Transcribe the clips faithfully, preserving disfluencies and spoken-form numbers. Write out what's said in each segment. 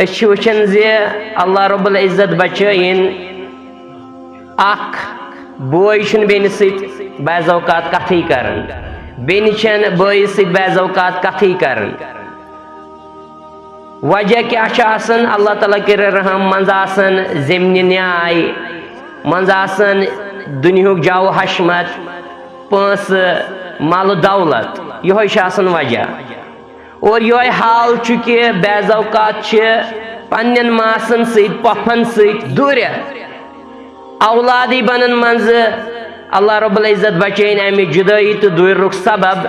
أسۍ چھِ وٕچھان زِ اللہ رب العزت بچٲیِن، اکھ بوے چھُنہٕ بیٚنہِ سۭتۍ بعض اوقات کتھٕے کران، بیٚنہِ چھَنہٕ بٲیِس سۭتۍ بعض اوقات کتھٕے کران۔ وجہ کیٛاہ چھُ آسان؟ اللہ تعالیٰ کٔرِنۍ رحم، منٛزٕ آسان زمینی نیاے، منٛزٕ آسان دُنیہُک جاہ و حشمت، پونٛسہٕ، مال و دولت، یِہوٚے چھُ آسان وجہ۔ اور یِہوٚے حال چھُ کہِ بعض اوقات چھِ پننٮ۪ن ماسن سۭتۍ، پۄپھن سۭتۍ دوٗرِ اولادٕے بنان منٛزٕ۔ اللہ رب العزت بچٲیِن امہِ جدٲیی تہٕ دوٗرِرُک سبب۔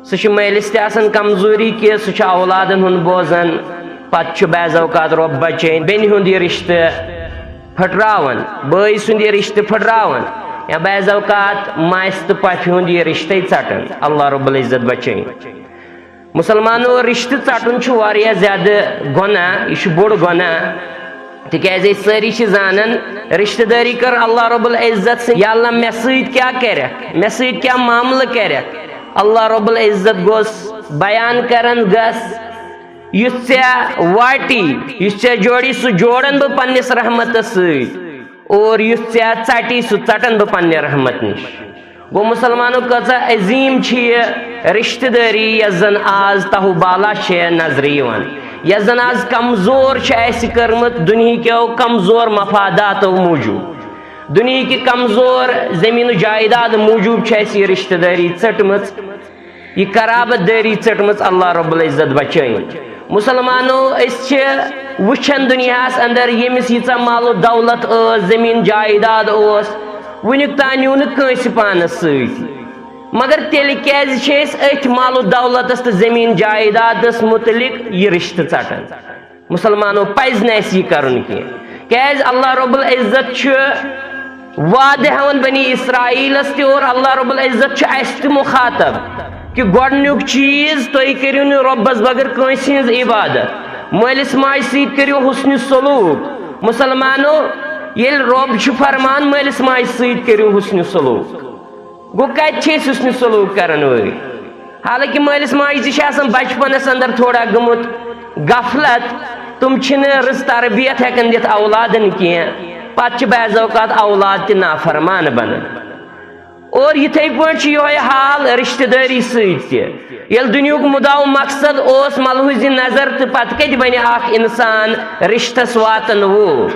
سُہ چھُ مٲلِس تہِ آسان کمزوری کہِ سُہ چھُ اولادن ہُنٛد بوزان۔ پتہٕ چھُ بعض اوقات رب بچٲیِن بیٚنہِ ہُنٛد یہِ رشتہٕ پھٕٹراوان، بٲے سُنٛد یہِ رشتہٕ پھٕٹراوان، یا بعض اوقات ماسہِ تہٕ پۄپھِ ہُنٛد یہِ رشتے ژٹان۔ اللہ رب العزت بچٲیِن۔ مسلمانو، رشتہٕ ژٹُن چھُ واریاہ زیادٕ گۄناہ، یہِ چھُ بوٚڑ گۄناہ، تِکیازِ أسۍ سٲری چھِ زانان، رشتہٕ دٲری کٔر اللہ رب العزت سٕنٛدِ، یا اللہ مےٚ سۭتۍ کیٛاہ کرکھ، مےٚ سۭتۍ کیٛاہ معاملہٕ کرکھ۔ اللہ رب العزت گوٚژھ بیان کران گژھ، یُس ژےٚ واٹی، یُس ژےٚ جوڑی، سُہ جوڑن بہٕ پننِس رحمتس سۭتۍ، اور یُس ژےٚ ژٹی، سُہ ژٹن بہٕ پننہِ رحمت نِش۔ گوٚو مسلمانو، کۭژاہ عظیٖم چھِ یہِ رشتہٕ دٲری، یۄس زن آز تہٕ بالا چھےٚ نظرِ یِوان، یۄس زن آز کمزور چھِ اَسہِ کٔرمٕژ دُنہیٖکیو کمزور مفاداتو موٗجوٗب، دُنہیٖکہِ کمزور زمین و جائیداد موٗجوٗب چھِ اَسہِ یہِ رشتہٕ دٲری ژٔٹمٕژ۔ یہِ قرابت دٲری ژٔٹمٕژ، اللہ رب العزت بچٲیِن۔ مسلمانو، أسۍ چھِ وٕچھان دُنیاہس اندر ییٚمِس ییٖژاہ مال و دولت ٲس، زمین جائیداد اوس، وٕنیُک تام نیوٗ نہٕ کٲنٛسہِ پانس سۭتۍ۔ مگر تیٚلہِ کیازِ چھِ أسۍ أتھۍ مال و دولتس تہٕ زمین جائیدادس متعلق یہِ رشتہٕ ژٹان؟ مسلمانو، پزِ نہٕ اَسہِ یہِ کرُن کینٛہہ، کیازِ اللہ رب العزت چھُ وعدٕ ہٮ۪وان بنی اسرائیلس تہِ، اور اللہ رب العزت چھُ اَسہِ تہِ مخاطب کہِ گۄڈٕنیُک چیٖز، تُہۍ کٔرِو نہٕ رۄبس بغٲر کٲنٛسہِ ہٕنٛز عبادت، مٲلِس ماجہِ سۭتۍ کٔرِو حسنِ سلوک۔ مسلمانو، ییٚلہِ رۄب چھُ فرمان مٲلِس ماجہِ سۭتۍ کٔرِو حسنِ سلوک، گوٚو کتہِ چھِ أسۍ حسنِ سلوک کرن وٲلۍ؟ حالانکہ مٲلِس ماجہِ تہِ چھِ آسان بچپنس اندر تھوڑا گٔمٕژ غفلت، تِم چھِنہٕ رٕژ تربیت ہٮ۪کان دِتھ اولادن کینٛہہ، پتہٕ چھِ بعض اوقات اولاد تہِ نافرمان بنان۔ اور یِتھے پٲٹھۍ چھُ یِہوٚے حال رشتہٕ دٲری سۭتۍ تہِ۔ ییٚلہِ دُنیہُک مُدعا و مقصد اوس ملحوظِ نظر، تہٕ پتہٕ کتہِ بنہِ اکھ انسان رشتس واتن وول؟